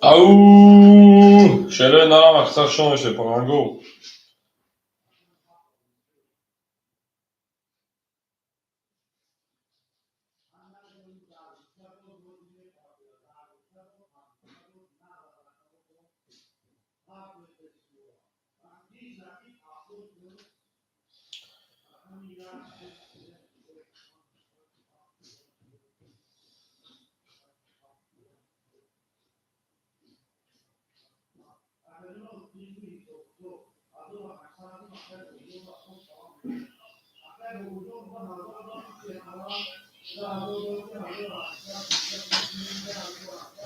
Ауу, шерои нарам аксар шон шепаланго.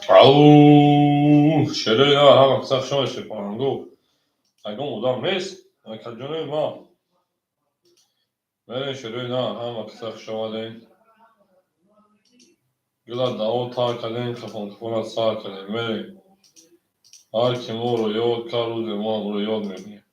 Ау, шерои нарам аксар шон шепаланго. Ягон одам нест, акаҷонои ман. Мерем, шерои нар, ҳама каса хуш омадем. Гула даъво тар кардем, кафонкафона сар кардем. Мерем. Ҳар ки моро ёд кард, рӯзе моам ӯро ёд мекунем.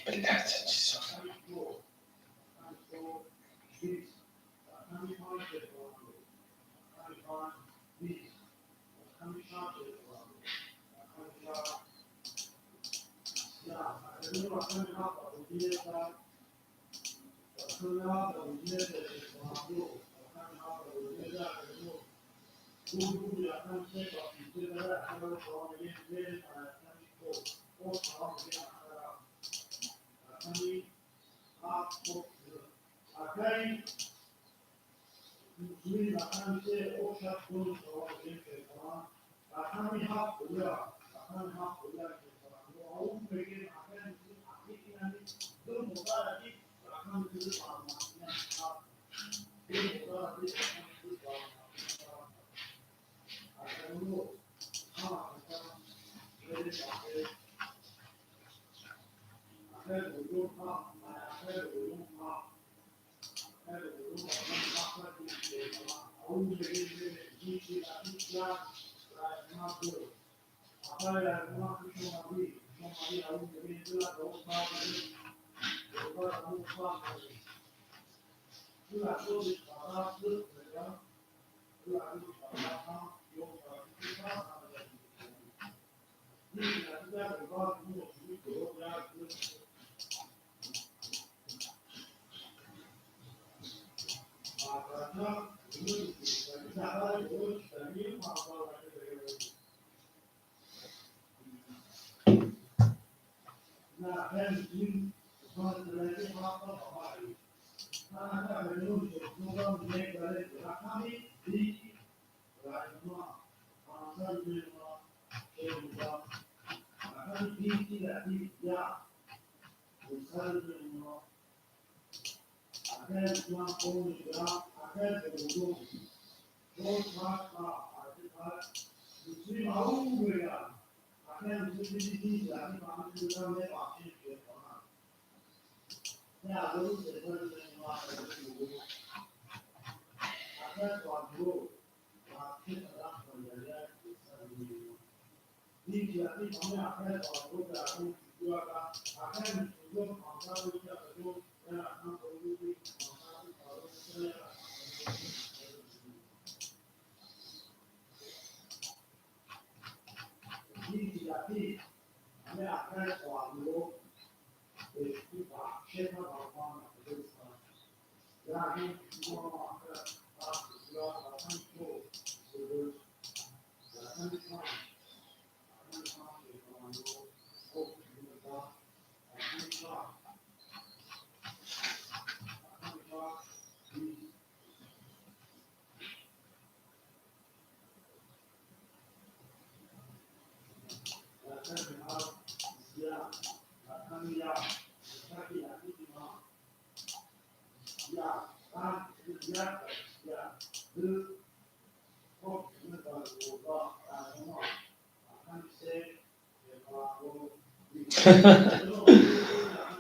Блядь.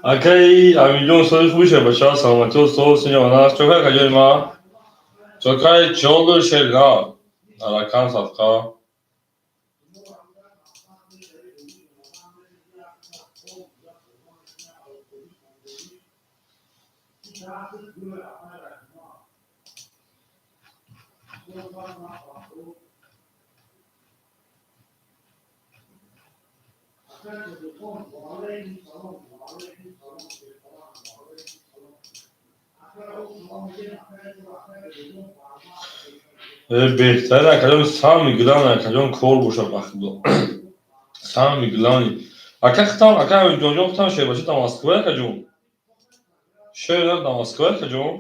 Акаи Амиҷон, соли хуби шербача, саломатиё, сол синёна, чокай каҷои ма? Чокай чолду шерна, аракан садқа. Беҳтарин акаҷон, самый главный акаҷон кор боша, ба худо. Самый главный. Ака хитам, ака Амиҷонҷон, хитам шербача дар Москва, акаҷон. Шер дар Москва, акаҷон.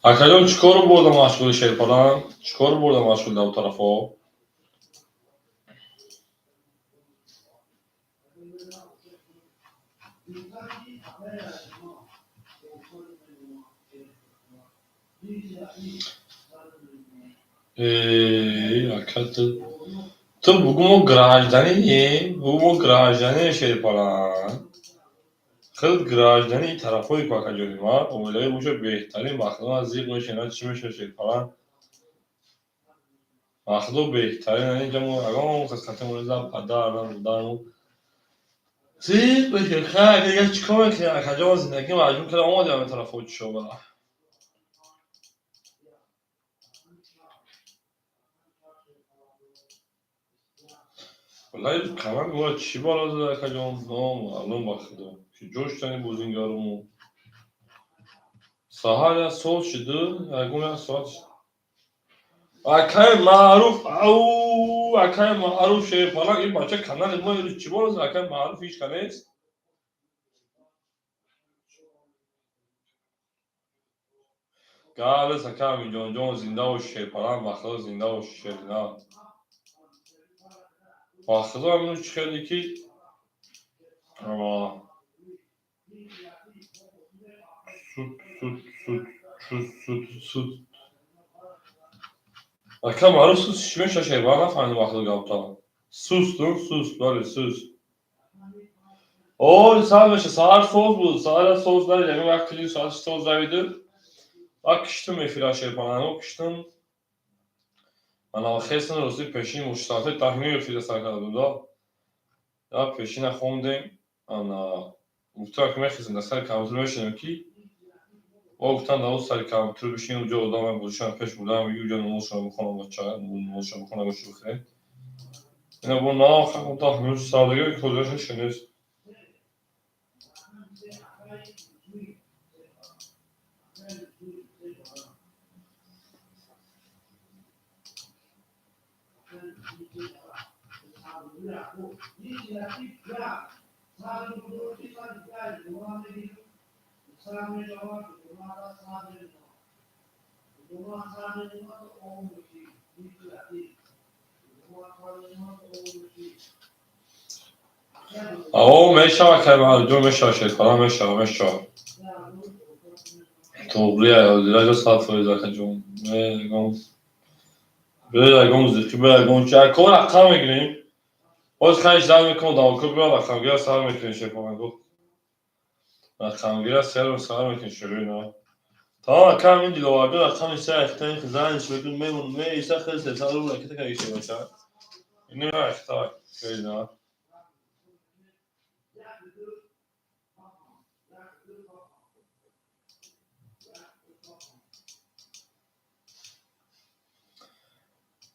Акаҷон, чӣ кору бурда машғули шерпалан? Чӣ кору бурда машғули дар тарафҳо? Ака, ту бугӯ, мо гражданин, бугӯ, мо гражданин, шерпалан. Худ гражданини тарафҳои ку, акаҷони ма, оилавӣ боша, беҳтарин. Ба худо, зиқ мешавед, чӣ мешавад, шерпаланг. Ба худо, беҳтарин. Инҷа мо ягон кас қатъи падар, на модармон зиқ мешавед. Хайр, дигар чӣ кор мекунем, акаҷон? Зиндагӣ маҷбур карда, омадем ҳамин тарафҳо. Чӣ шова? Валлаи, канали моро чӣ бало зада, акаҷон, номаълум. Ба худо, ки ҷо шудани бозингарумо. Саҳар як соат шуду, ягон як соат. Акаи Маъруф, ау, акаи Маъруф, шерпаланг, ин бача канали мо чӣ бало зада? Акаи Маъруф, ҳеч ка нест. Галес, ака Аминҷонҷон, зинда боши, шерпаланг. Ба худо, зинда боши, шерина. Ба худо, ҳамин чӣ хеле ки суд, суд, суд, суд, суд, суд. Ака Маъруф, суд чӣ мешавад, шерпаланг? Нафаҳмидам, ба худо, гапта. Сусту суст, бале, суст. Ой, сар меша. Саҳар соз буд, саҳар соз давид, ягон як кили соат соз давиду баъд киштум эфира, шерпаланго, киштум. Ана хестам, рости, пешини соати 10:30 эфира сар карда будем да. Я пешина хондем, ана гуфтам, ки мехезем, дар сари компютер мешинем, ки мо гуфтам, дар сари компютер бишинем, уҷо одам бозишон пеш бурдам, уҷо намозшон бихонам, бача намозшон бихонам, гӯшти бихӯрем. Ина бо на 10:30 сар дига куҷоша шинест. Ао, мешава, акаи Маъруфҷон, мешава, шерпаланг, мешава, мешава. Туғрия, ҳозираҷо 100%, акаҷон. Ягон бе ягон зиқӣ, бе ягон чи. Ако рақам мегирем. Боз хайш зан мекунам, давоко биёд, рақамгира сар мекунем, шерпаланго. Рақамгира сар мекунем, шерина. Тамом, ака, ҳамин Диловарҷон рақами се ахтани занш мекун, мемон, меиса хел 300 рубл ракета каги, шебаша. Ини ахта, шерина.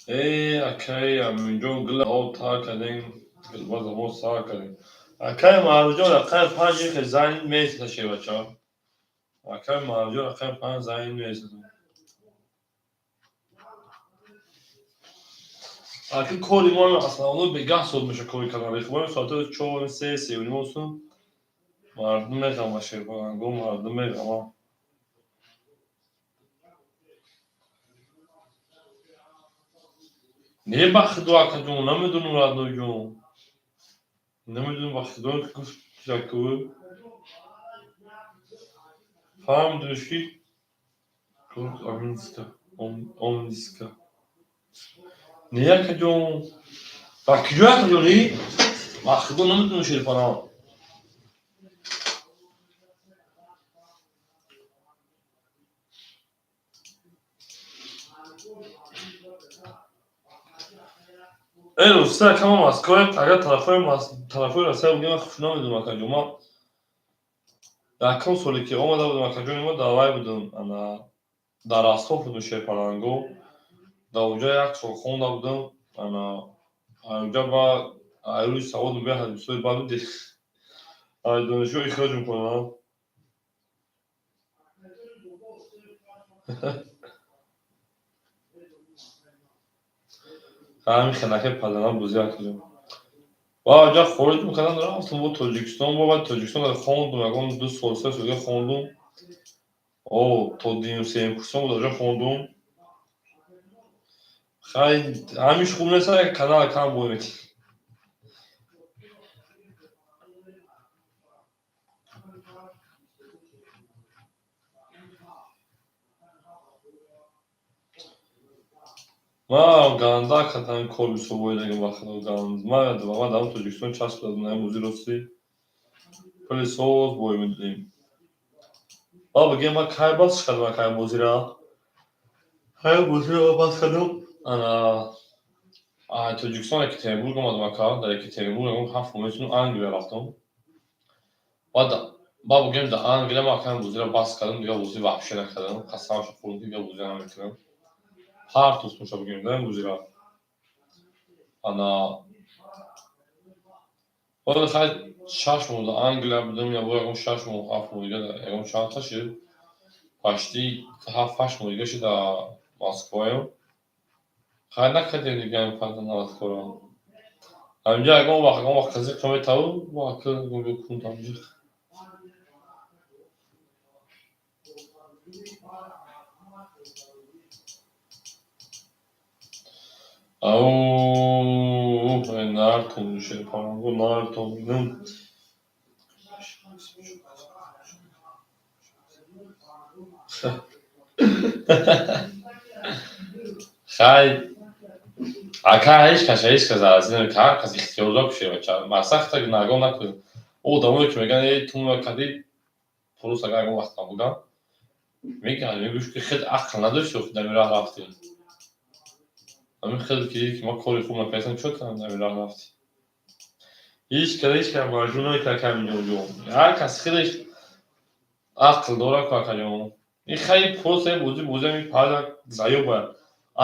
Э, акаи Аминҷон, гила об тар кардем, гилбаза мо сар кардем. Акаи Маъруфҷон, рақами панҷ хел зайн месата, шебача. Акаи Маъруфҷон, рақами панҷ зайн месата. Аки кори мо основно бегаҳ соз меша, кори канали хуб, соати 4, 3, 3:30 осун. Мардум меғама, шерпаланго, мардум меғама. Не, ба худо, акаҷон, намедонам, роднойҷон. Намедонам, ба худо, гуфт яку. Фаҳмидиш ки гуфт Аминска, Омниска. Не, акаҷон. Ба куҷо, акаҷони? Ба худо, намедонам, шерпаланг. Э, рости, ака, ман Москва, агар тарафҳои Россия бигӯям, ман хуш намедонам, акаҷон. Ман якум соле ки омада будам, акаҷони мо, дар вай будам, ана дар Ростов будам, шерпаланго. Дар онҷо як сол хонда будам, ана онҷа ба айрӯи саводам беҳад бисёри бад буд. Аз донишгоҳ ихроҷ мекунанд. Ҳамин хелаки падарам бозӣ, акаҷон. Ба онҷа хориҷ мекарданд, рафтам бо Тоҷикистон, бо баъд Тоҷикистон хондум, ягон 2 сол, 3 сол дига хондум. О, то дуюм, сеюм курсон буд, онҷо хондум. Хай, ҳамиш хуб нест, канал кам бой метӣ. Ман ганда кардам, кор бисёр боидагим, ба худо, ганд. Ман дар Тоҷикистон часпидам, ин бозӣ, ростӣ. Пули соз бой медодем. Ба бигем, ман кай бас кардам, кай бозира? Кай бозира бас кардам? Ана Тоҷикистон, Екатеринбург омадам, ака, дар Екатеринбург ягон 7 моҳ месунам, Англия рафтам. Баъд ба бигем, дар Англия ман акам бозира бас кардам, дигар бозӣ вообще накардам. Қасамашо хӯрдам, ки дигар бозӣ намекунам. Партофтумша, бигем, да, бозира. Ана ҳоло хай 6 моҳ дар Англия будам, ябо ягон 6 моҳ, 7 моҳ дига, ягон чандта шуд, почти 7-8 моҳ дига шуд, дар Москваем. Хай накардем дига наваткора. Ҳаминҷа ягон вақт қазиқа метаву кунтамҷи. Ау, нартон шерпаланго, нартон. Хай, ака, ҳеҷ кас арзӣ намекунад, ҳар кас ихтиёр дорад, шербача. Мақсад нагоҳ накунед. Одамое ки мегӯянд, э, ту кади, просто агар ягон вақт набудам, мегӯянд, мегӯш ки хел ақл надошти, охи дар ин роҳ рафтӣ. Ҳамин хел ки дидӣ, ки ман кори хуб накардам, чо дар ин роҳ рафтӣ? Ҳеҷ кас маҷбур намекунад, ака Аминҷонҷон. Ҳар кас хелеш ақл дорад ку, акаҷон. Ин хай просто бозӣ, бозӣ ҳамин паза заёба.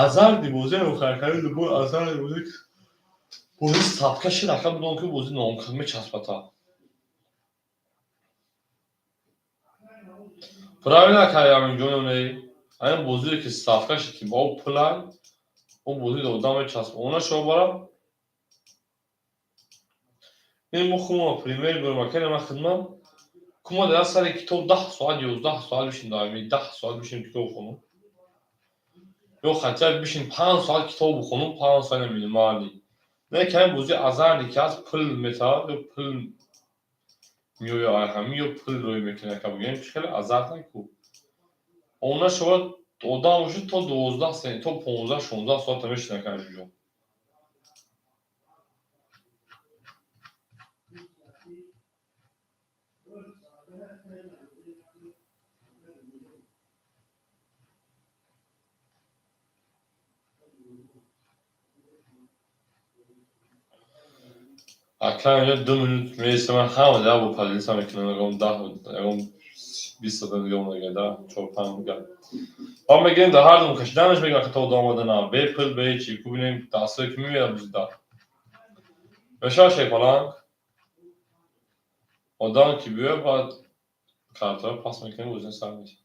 Азарти бозӣ охир, ака, любой азарти бозӣ. Бозӣ ставка шид, ака, бидон ки бозӣ номкам мечаспата. Правильно, ака Аминҷон, не? Ҳамин бозие ки ставка шид, ки ба ӯ пулай, ӯ бозӣ одам мечаспа. Она шо бара? Ин мо худмо пример бурем, ака, ман хидмат кума дар сари китоб 10 соат, 11 соат бишин, даими 10 соат бишин китоб хонум. Ё хотя бишин 5 соат китоб бихонум, 5 соат минимально. Не ки ҳамин бозии азарте ки ҳаст, пул метавад ё пул меояд, ҳамин ё пул рӯй мекунад, ака, бигӯем, чи хеле азарт ку. Она шояд одам бошад, то 12, то 15, 16 соата мешинад, ака, ҳаминҷо. Ака, инҷо 2 минут меистам, ман ҳама ҷавоб бо поделиться мекунам, ягон 10, ягон 20 одам дига омадага, да, чор панҷ дига. Баъд мегирем, дар ҳар дум кашиданаш мегирем, ака, то одам омадана, бе пул, бе ҳечи, ку бинем дастое ки меояд бозида. Мешавад, шерпаланг? Одам ки биёяд, баъд картаро пас мекунем, бозӣ сар мешавад.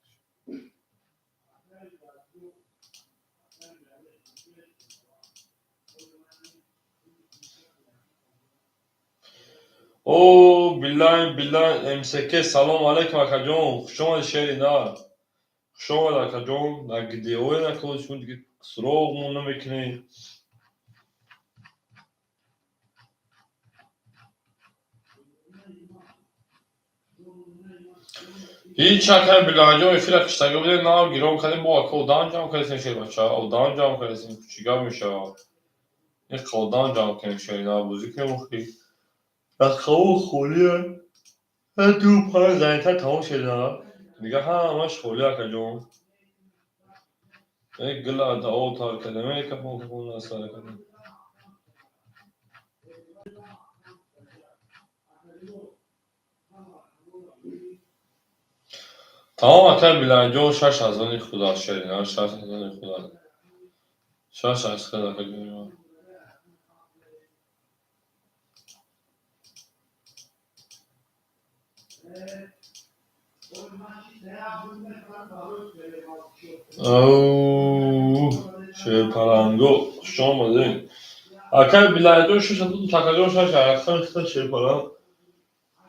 О, Билайн, Билайн, МСК, салом алейкум, акаҷон, хуш омадӣ, шери нар. Хуш омадӣ, акаҷон, где накунед, шумо дига суроғмон намекунед. Ҳеҷ, акай Билайнҷон, эфира киштага будем, нав гирон кардем, бо ака одам ҷамъ кардем, шербача, одам ҷамъ кардем, чӣ гап мешавад? Ин одам ҷамъ кунем, шери нар бозӣ кунем охи. Дастхоҳу холия. Ду панҷ занятия тамом шуда. Дига ҳамаш холӣ, акаҷон. Э, гила дао тар кардем, э, кафон кафон насар кардем. Тамом, акай Билайнҷон, шаш аз они худ аст, шерина, шаш аз они худ аст. Шаш аз худ, акаҷони ман. Оу, шерпаланго, хуш омадед. Акай Билайнҷон, шаш аз акаҷон, шаш аз худ, шерпаланг.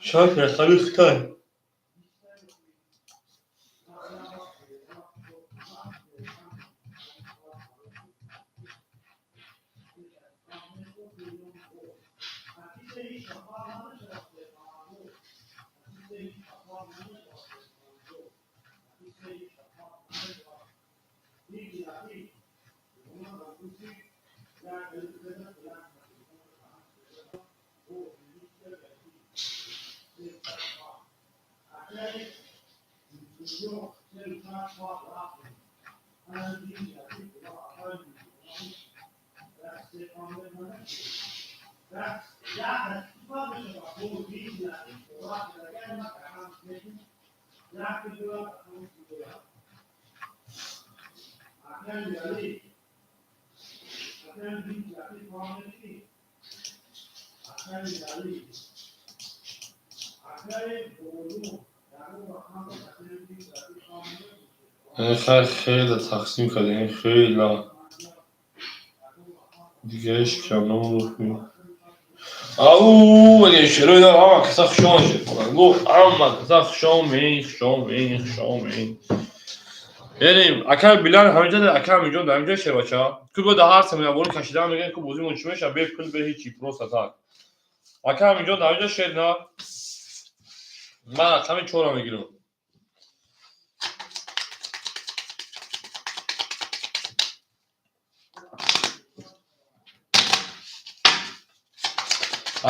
Шаш аз худ. Хеле тақсим кардем, хеле дигааш кам. Ау, шерои ҳама каса хушон шуд. Ҳама каса хушомин, хушомин, хушомин. Берем, ака Билал ҳаминҷа, ака ҳаминҷо, дар ҳаминҷо шербача. Ку бо ҳар се бори кашидан мегӯем, ку бозимон чӣ меша, бе пул, бе ҳичи, просто так. Ака ҳаминҷо, дар ҳаминҷо шер на. Ман рақами чора мегирам.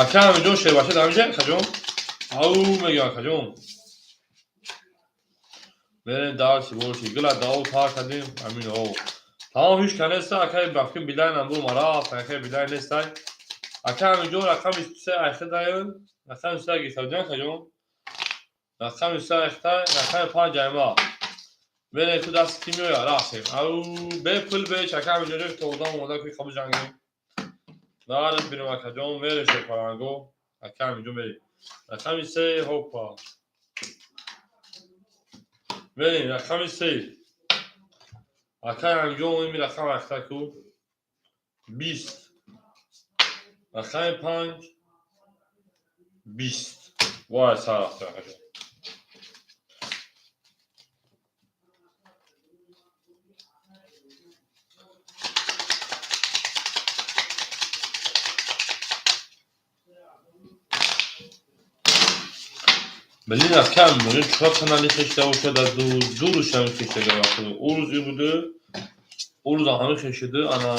Ака ҳаминҷо шербача дар ҳаминҷа, акаҷон. Ау мегӯям, акаҷон. Берем дарси боши. Гила даву тар кардем, ҳамин о. Тамом, ҳеч ка неста, акаи бафки Билайн ам бур мара, акаи Билайн нестай. Ака ҳаминҷо рақами се айхидаё, рақами се гирифтабудем, акаҷон. Рақами се айхитай, рақами панҷ айма. Берем, ку дасти ки меояд, рафтем. Ау, бе пул, бе ҳеч, ака ҳаминҷо ҷо то одам омода ки қабул ҷангем. Наред бирем, акаҷон, мерем шерпаланго. Ака ҳаминҷо мерем. Рақами се, ҳопа. Мерем, рақами се. Ака ҳаминҷо ими рақам айхита ку. 20. Рақами панҷ, 20. Вай, сар рафтем, акаҷон. Блин, ака ҳаминҷо чор канали хешта бошад, дар ду рӯз ҳамин хештага вақт. Ӯ рӯз и буду, ӯ рӯзам ҳамин хешиду, ана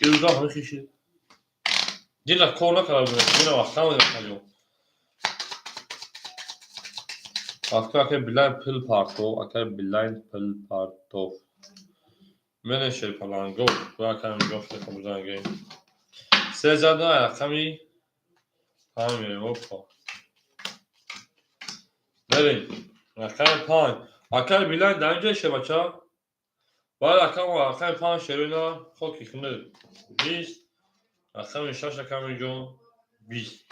ин рӯзам ҳамин хешид. Дила кор накарда будем, дила вақтам акаҷон. Вақто акай Билайн пул партов, акай Билайн пул партов. Мене шерпаланго, ака ҳаминҷо хеле бузангем. Се зада рақами панҷ мерем, опа. Берем, рақами панҷ. Акай Билайн дар инҷо шербача. Баъд ака рақами панҷ шероина хоки хунук 20, рақами шаш, ака ҳаминҷо 20.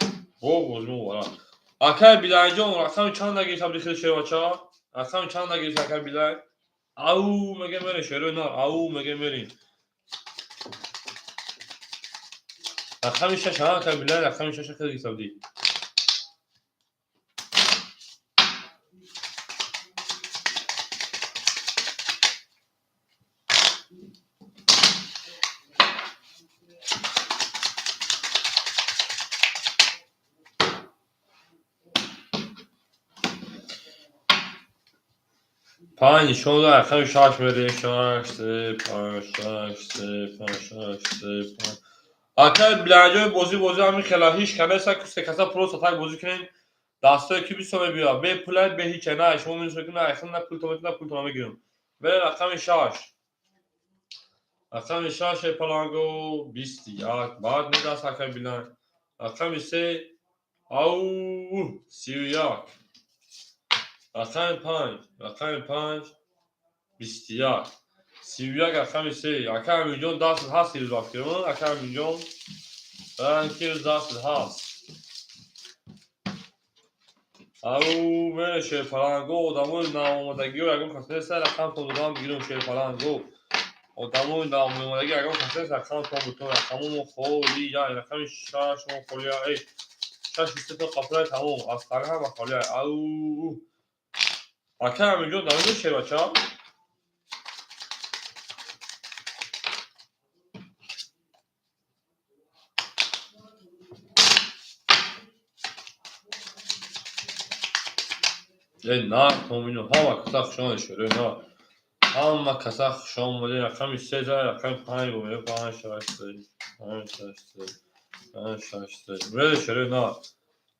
О, бозӣ муборак. Акай Билайнҷон рақами чанд нагирифт абди хел шербача? Рақами чанд нагирифт акай Билайн? Ау меге мерем шерои нар, ау меге мерем. Рақами шаш, ҳа, акай Билайн рақами шаш хел гирифт абди. Панҷ нишон дод, рақами шаш мерем, шаш, се, панҷ, шаш, се, панҷ, шаш, се, панҷ. Акай Билайнҷои бозӣ бозӣ ҳамин хела ҳеч ка неста, ку се каса просто так бозӣ кунем. Дастое ки бисо мебиёяд, бе пулай, бе ҳича, на шумо минус мекунед, на айхил, на пултон метавонед, на пултон мегирем. Берем рақами шаш. Рақами шаш паланго 21. Баъд недаст акай Билайн. Рақами се, ау, 31. Рақами панҷ, рақами панҷ, 21. 31, рақами се. Ака ҳаминҷон дастат ҳаст ирӯз вақт кирам? Ака ҳаминҷон, ранг ирӯз дастат ҳаст. Ау, мере шерпаланго, одамои наомадагиҳо ягон кас нест, рақамтон додам бигирем шерпаланго. Одамои наомадагӣ ягон кас нест, рақамтон бутон, рақамомо холия, рақами шаш мо холия, эй, шаш бисту қафлай тамом, аз тари ҳама холия. Ау, ака ҳаминҷо дар инҷо шербача? Эй, на, томино, ҳама каса хушомадед шерои на. Ҳама каса хушомадед, рақами се за, рақами панҷ бо панҷ, шаш, се, панҷ, шаш, се, панҷ, шаш, се. Мере шерои на.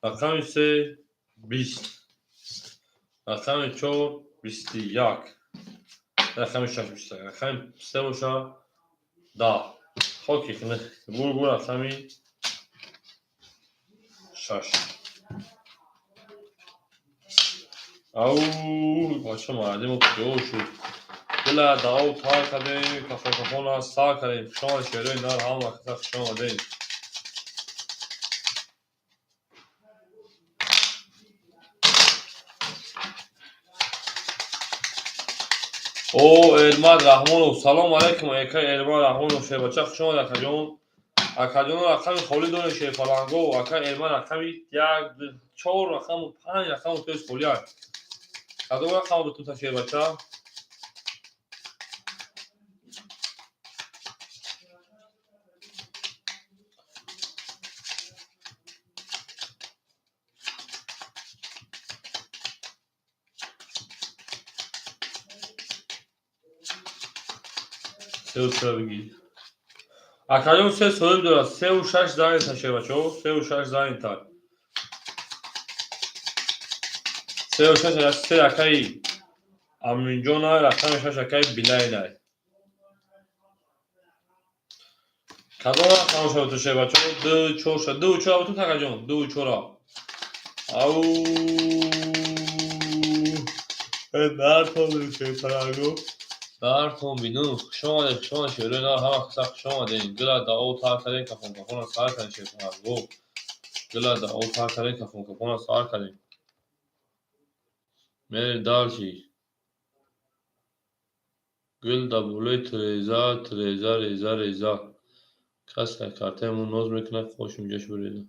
Рақами се, 20. Рақами чор 21. Рақами шаш 21. Рақами се боша 10. Хоки бургу рақами шаш. Ау, бача мардимо куҷо шуд? Дила даъо тар кардем, кафокафона сар кардем. Хуш омадед, шерои нар, ҳама каса хуш омадед. О, Элмад Раҳмонов, салом алайкум, ака Элмад Раҳмонов, шербача, хуш омадед, акаҷон. Акаҷон, рақами холӣ доред, шерпаланго. Ака Элмад рақами як, чор рақаму панҷ рақаму тез холӣ аст. Кадом рақамро битунта, шербача? Сеу чора бигӣ. Акаҷон, се соҳиб дорад, сеу шаш занята, шербачаҳо, сеу шаш занята. Сеу шаш, се акаи Аминҷонай, рақами шаш акаи Билайнай. Кадом рақам шавад, шербачаҳо? Ду, чор, ша. Ду чора бутун, акаҷон, ду чора. Ау, нартон шерпаранго. Дартон бину. Хуш омадед, хуш омадед, шерои нар, ҳама каса хуш омадед. Гила даъо тар кардем, кафонкафона сар кардем, шерпаранго. Гила даъо тар кардем, кафонкафона сар кардем. Мерем дальше. Гул дар болои тиреза, тиреза, реза, реза. Кас дар картаи мо ноз мекунад, қошим ҷаш буреза.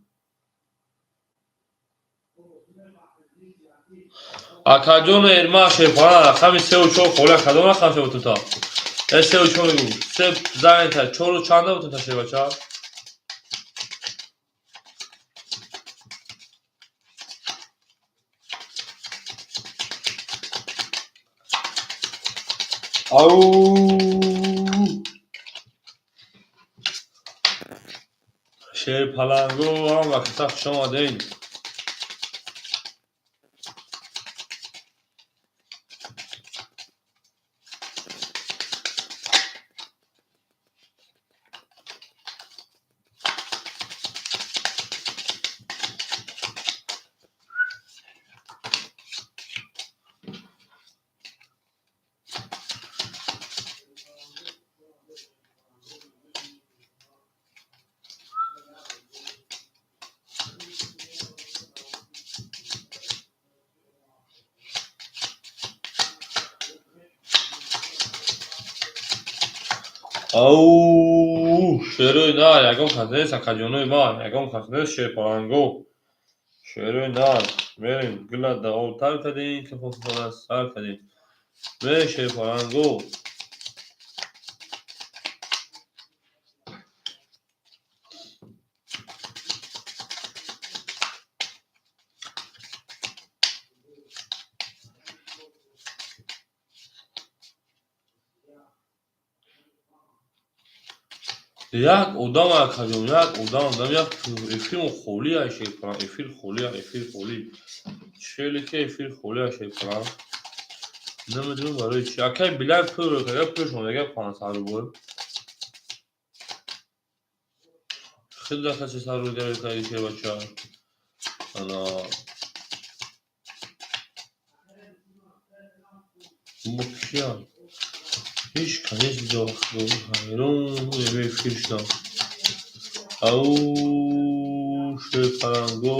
Акаҷону Эрма шерпаран, рақами сеу чор холия, кадом рақам шава тута? Э, сеу чор мегӯм. Се занята, чору чанда бутунта, шербача? Ау! Шерпаланго, ҳама каса хуш омадед. Ау, шерои нар, ягон кас нест, акаҷонои ман, ягон кас нест, шерпаланго. Шерои нар, мерем, гила даъо тар кардем, кафонкафона сар кардем. Мерем, шерпаланго. Як одам, акаҷон, як одам, одам, як эфирмо холия, шерпаланг, эфир холия, эфир холӣ. Чели ки эфир холия, шерпаланг. Намедонам барои чӣ. Акай Билай пул ро карда, пулшон дега 500 рубл. Хеле каси сар рӯ карда, шербача. Ана. Бо кия? Ҳеҷ кас нест, ҳайрон эфир шудам. Ау, шерпаланго.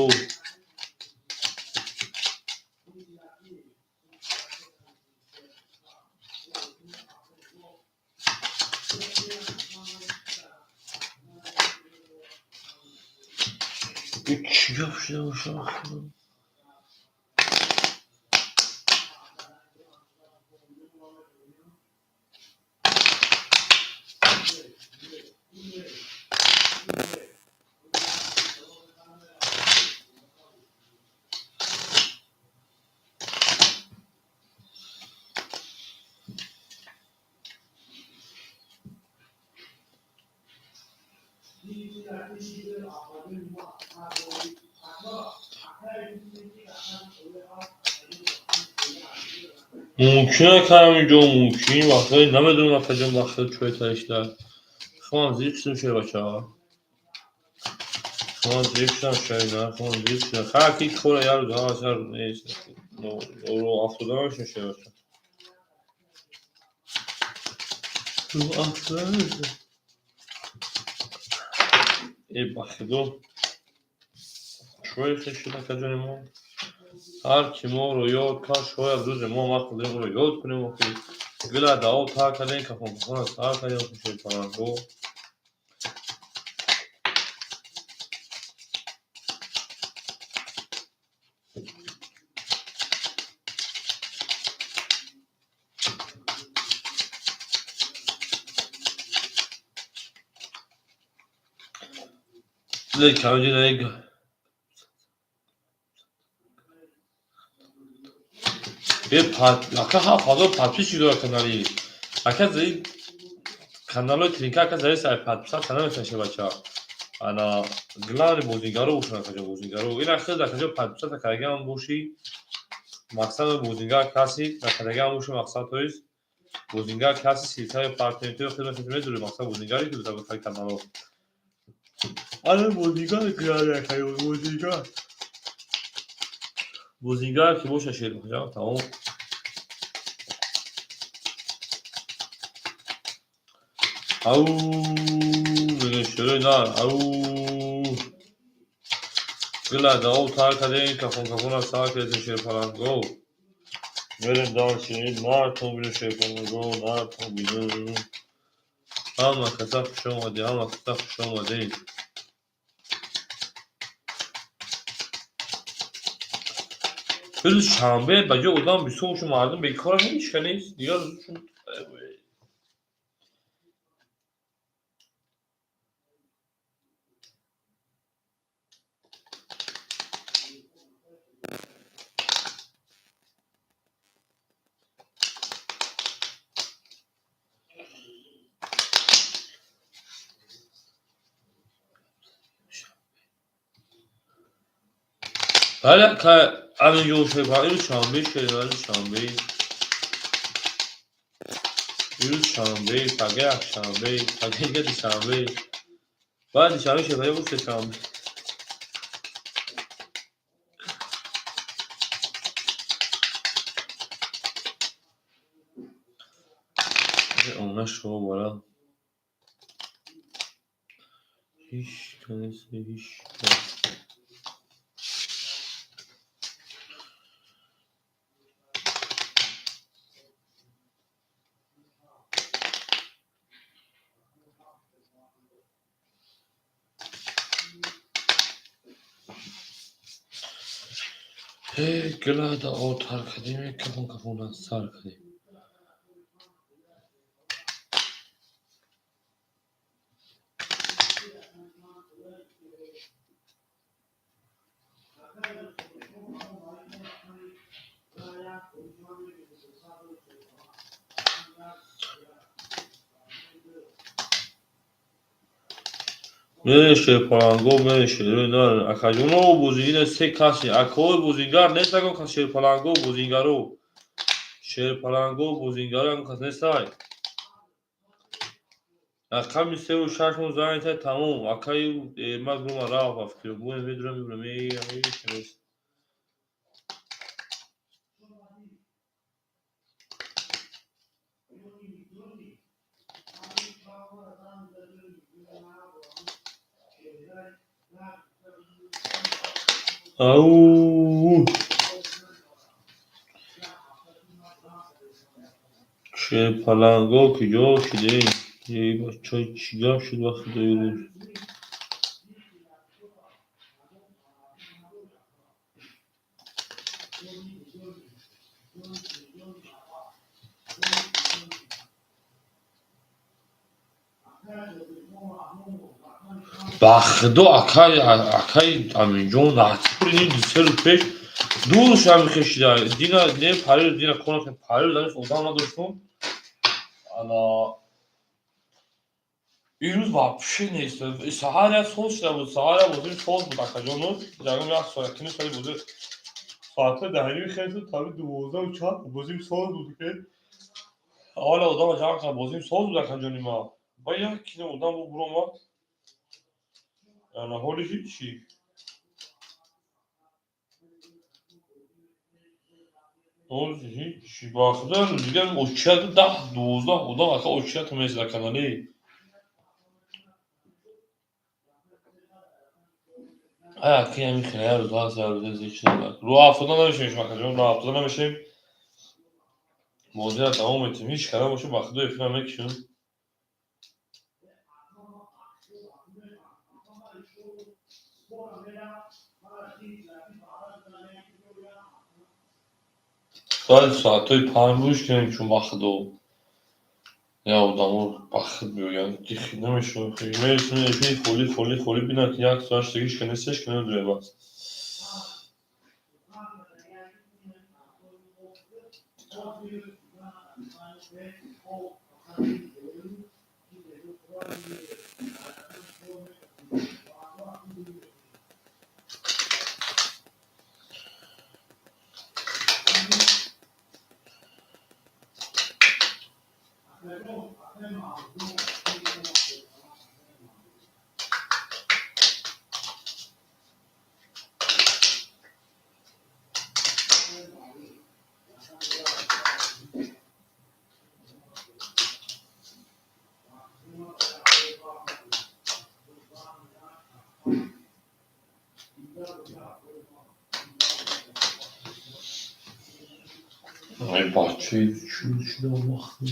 Чӣ гап шуда бошад? Мумкин ака ҳаминҷо, мумкин вақтҳое намедонам акаҷон вақт чӯй таришда. Хумам зиқ шудам шербачаҳо. Хумам зиқ шудам шайна, хумам зиқ шудам. Ха ки кора як рӯз ҳамаш як рӯз нест. Рӯ афтода намешавам шербача. Рӯ афтода намешавам. Э ба худо. Чӯй хел шуд акаҷони мо. Ҳар ки моро ёд кард, шояд рӯзе мо вақт дорем ӯро ёд кунем охи. Гила дао тар кардем, кафонкафона сар кардем охи шерпаланго. Лекин ака 7000 подписчик дорад канали. Ака заи каналҳои тринка ака заи сай подписаться намешавад шебача. Ана главный бозигаро бошад акаҷо бозигаро. Ина хел акаҷо подписаться кардагиам бошӣ, мақсад бозингар каси накардагиам бошӣ мақсад то есть бозингар каси силсилаи партнертиро хидмат медорӣ мақсад бозингаре ки биза каналҳо. Ана бозингар главный акаҷо бозингар. Бозингар ки боша шербача тамом. Ау мегӯяд шерои нар ау гила дао тар кардем кафон-кафона сар кардем шерпаланго. Мерем дальше нартон бинем шерпаланго нартон бинем. Ҳама каса хуш омадед, ҳама каса хуш омадед. Рӯзи шанбе ба ҷои одам бисёр боша мардум бекора ҳеч ка нест. Дигар рӯзшон Бале ака ҳаминҷо шерпаланг ирӯз шанбе шер рӯзи шанбе. Ирӯз шанбе, пага якшанбе, пага дига душанбе. Баъд душанбе шерпаланг буд сешанбе. Она шо бара. Ҳеч касе ҳеч кас. Э гила дао тар кардем, кафон-кафона сар кардем. Мере шерпаланго, мере шерои нар. Акаҷоно бозингар се каси. Акаҳои бозингар нест ягон кас шерпаланго бозингаро. Шерпаланго бозингаро ягон кас нестай. Рақами сеу шашмо занг зад тамом. Акаи Эрмак рума рафт ба фикр. Буем медурам мебурам. Э ҳеч нест. Ау! Шерпаланго куҷо шудем? Эй бача чӣ гап шуд ба худои рӯз? Ба худо акай акай Аминҷон натпури се рӯз пеш ду рӯз шами хешида. Дина не парирӯз дина кор накардем. Парирӯз ҳанӯз одам надоштум. Ана ирӯз вообще нест. Саҳар як соз шуда буд. Саҳар як бозӣ соз буд акаҷону. Ягон як соат якним соати бозӣ Соатҳои даҳними хеле таби 12 чанд бозим соз буд, ки аввал одама ҷамъ кардам, бозим соз буд, акаҷони ма. Ба як кино одам бу буромад. Ана ҳоли ҳичи. Ҳоли ҳичи. Ба худо, дигар очият 10-12 одам ака очият мезада канали. Ай аки ҳамин хеле рӯз ҳаст, як рӯз ҳеч надорад. Рӯ афтода намешавем шумо, акаҷон, рӯ афтода намешавем. Бозиро давом метиҳем. Ҳеч кара боша, ба худо, эфира мекушем. Бояд соатҳои 5 гӯш кунем, чун ба худо я одамо ба худ биёянд, ки хит намешавад. Мересем эфири холӣ, холӣ, холӣ, бинам, ки як соат шуда, ҳеч ка нест, ҳеч ка намедонад бас. Ай бачаи чӣ вақт.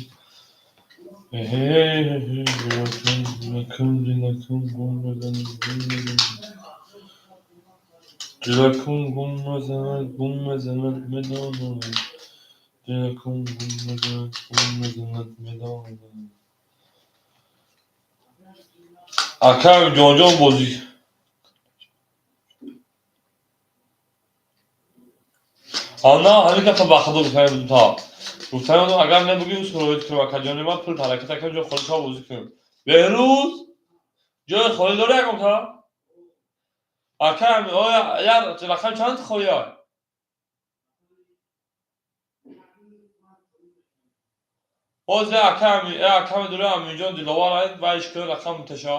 Дилакун гум мезанад, гум мезанад. Дилакун гум мезанад, гум мезанад, медонам. Дилакун гум мезанад, гум мезанад, медонам. Ака ҷонҷон бозӣ. Ана ҳамин гапа ба худо гуфтаем та. Гуфтаем, агар набугӣ, суроид кунем, акаҷони ман, пул ҳаракат акам, ҷои холӣ шава, бозӣ кунем. Беҳрӯз, ҷои холӣ дорӣ ягон та? Ака, оя як рақам чанд холӣ ай? Ҳозир ака акаме дорӣ, Аминҷон Диловар ай, вайш кунад, рақам муташа.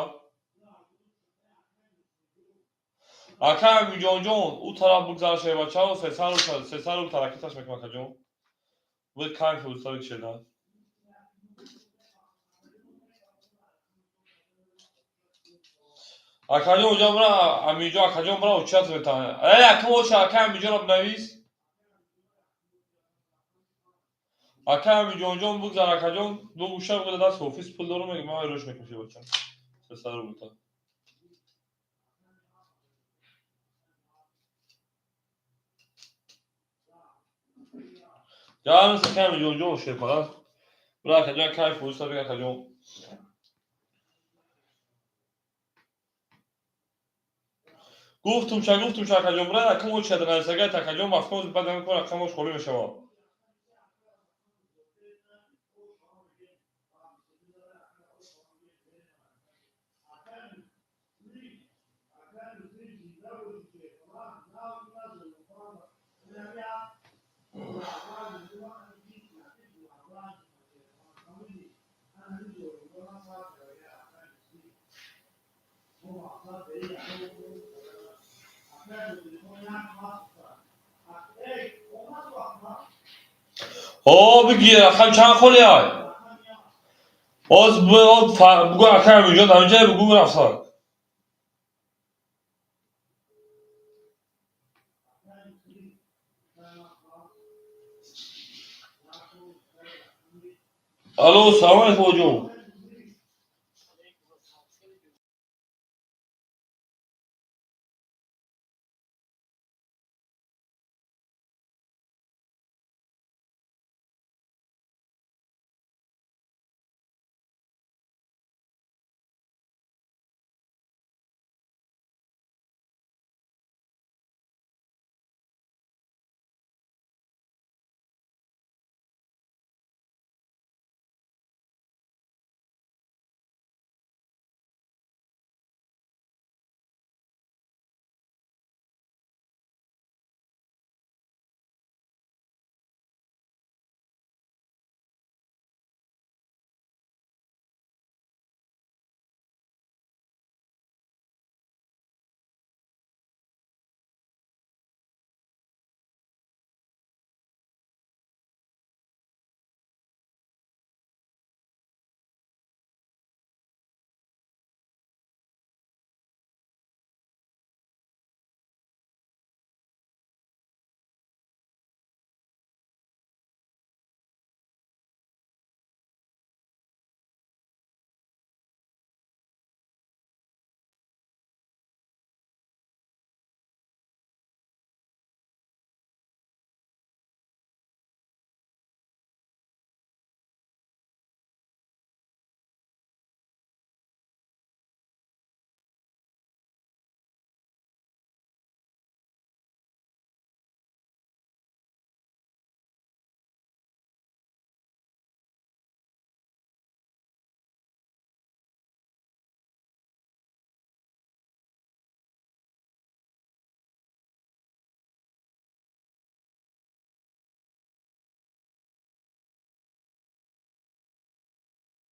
Ака Аминҷонҷон, ӯ тараф бигзар, шербачаро 300 рубл, 300 рубл ҳаракаташ мекунам, акаҷон. Вы кайф устави кшеда. Акаҷон, уҷа бира, Аминҷон, акаҷон, бира, учат метан. Эй, ака, оша, ака Аминҷонро бинавис. Ака Аминҷонҷон, бигзар, акаҷон, ду гӯша бигзар, даст офис пул дорум, мегӯ, ман рӯш мекунам, шербача. 300 рубл та. Ҷанс, ака Аминҷонҷон, шерпарас. Бира, акаҷон, кайф устави, акаҷон. Гуфтумша, гуфтумша, акаҷон, бира, акам очада нависагай, акаҷон, мафкоз баъд ҳамин кор рақамош холӣ мешавад. О, бигир, рақам чанд холӣ ай? Ҳоз бугӯ, ака Аминҷон, ҳаминҷа бугӯ, рафтан. Алло, салом алейкум, оҷон.